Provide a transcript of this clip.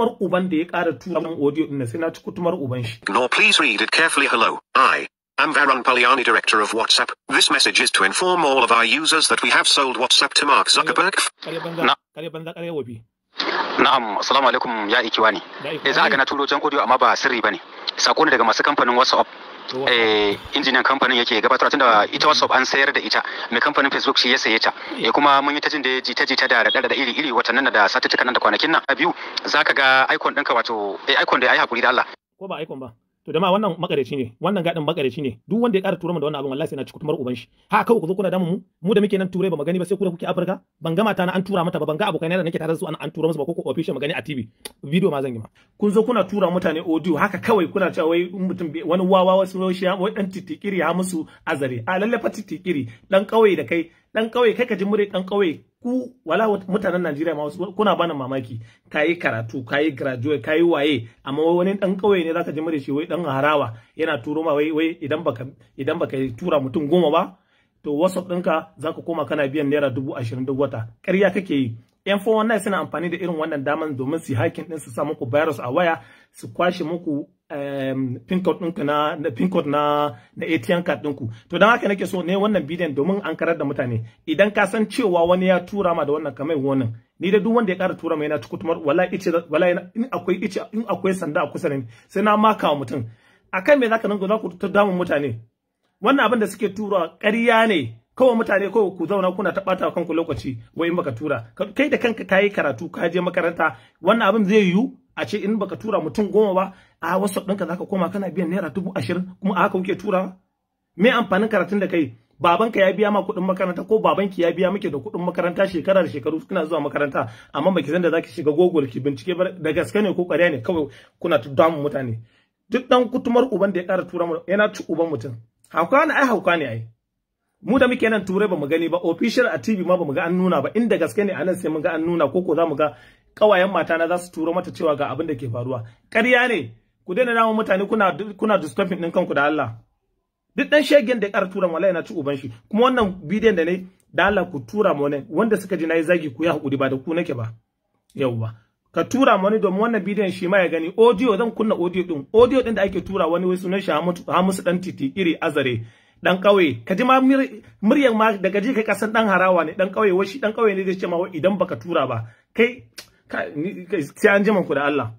kutumar uban da ya ƙara tura min audio din sai na ci kutumar uban shi. Nor please read it carefully. Hello, I am Varun Palyani, director of WhatsApp. This message is to inform all of our users that we have sold WhatsApp to Mark Zuckerberg. Kare banza, kare banza, kare wofi. Na'am, assalamu alaikum ya ikiwa ne. Eh, za a ga na turo jan audio amma ba sirri bane. Sako ne daga masu kamfanin WhatsApp. Eh, injiniyan kamfanin yake gabatar tunda ita WhatsApp an sayar da ita, mai kamfanin Facebook shi ya saye ta. Eh, kuma mun yi ta jin da jita jita da rada da iri iri watannin da satuttukan nan da kwanakin nan. A biyu zaka ga icon ɗinka, wato icon da ai hakuri da Allah. Ko ba icon ba. To da ma wannan makareci ne, wannan gadin makareci ne. Duk wanda ya ƙara tura mu da wannan abin, wallahi sai na ci kutumar uban shi. Ha kawai ku zo kuna damu mu, mu da muke nan Turai ba mu gani ba, sai ku da kuke Afirka. Ban ga mata na an tura mata ba, ban ga abokai na da nake tare da su an tura musu ba, ko ko official magani a TV. Video ma zan yi ma. Kun zo kuna tura mutane audio haka kawai, kuna cewa wai mutum wani wawa, wasu shi wai dan titikiri ya musu azare. A lalle fa titikiri dan kauye da kai, dan kauye kai, ka ji mure dan kauye. Ku wala mutanen Najeriya ma wasu kuna bani mamaki. Kayi karatu, kayi graduate, kayi waye, amma wani dan kauye ne zaka ji mure shi wai dan harawa yana turo ma wai idan baka tura mutum 10 ba, to WhatsApp ɗinka zaka koma kana biyan naira 20,000 duk wata. Ƙarya kake yi. Yan 419 suna amfani da irin wannan daman domin su hacking din, su sa muku virus a waya, su kwashe muku pin code ɗinka na pin code na ATM card ɗinku. To don haka nake so ne wannan bidiyon, domin an karar da mutane. Idan ka san cewa wani ya tura ma da wannan, kamar wannan, ni da duk wanda ya ƙara tura mai yana kutumar, wallahi ice, wallahi in akwai ice, in akwai sanda a kusa da ni, sai na maka wa mutum. Akan me zaka nan za ku ta damun mutane? Wannan abin da suke tura ƙarya ne kawai. Mutane kawai ku zauna kuna ta ɓata kanku lokaci, wai in baka tura, kai da kanka kayi karatu, ka je makaranta, wannan abin zai yiwu a ce in baka tura mutum 10 ba a WhatsApp ɗinka zaka koma kana biyan naira 20,000? Kuma a haka kuke tura? Me amfanin karatun da kai? Babanka ya biya ma kuɗin makaranta, ko babanki ya biya muke da kuɗin makaranta, shekara da shekaru kuna zuwa makaranta, amma baki san da zaki shiga Google ki bincike ba da gaske ne ko ƙarya ne. Kawai kuna damun mutane. Duk dan kutumar uban da ya ƙara tura mu yana ci uban mutum. Hauka ne ai, hauka ne ai. Mu da muke nan Turai ba mu gani ba official a TV ma, ba mu ga an nuna ba. Inda gaske ne, anan sai mun ga an nuna, ko ko za mu ga kawayen mata na za su turo mata cewa ga abin da ke faruwa. Ƙarya ne, ku daina damun mutane, kuna disturbing din kanku da Allah. Duk dan shegen da ya ƙara tura wallahi na ci uban shi. Kuma wannan bidiyon da ne, da Allah ku tura mu wani. Wanda suka ji nayi zagi, ku yi hakuri, ba da ku nake ba. Yauwa, ka tura mu wani domin wannan bidiyon shi ma ya gani. Audio zan kunna, audio din, audio din da ake tura wani wai sunan shi Hamisu dan titi iri azare dan kauye. Ka ji ma muryar ma daga ji kai kasan dan harawa ne, dan kauye. Wai shi dan kauye ne zai ce ma wai idan baka tura ba kai, sai an jima ku da Allah.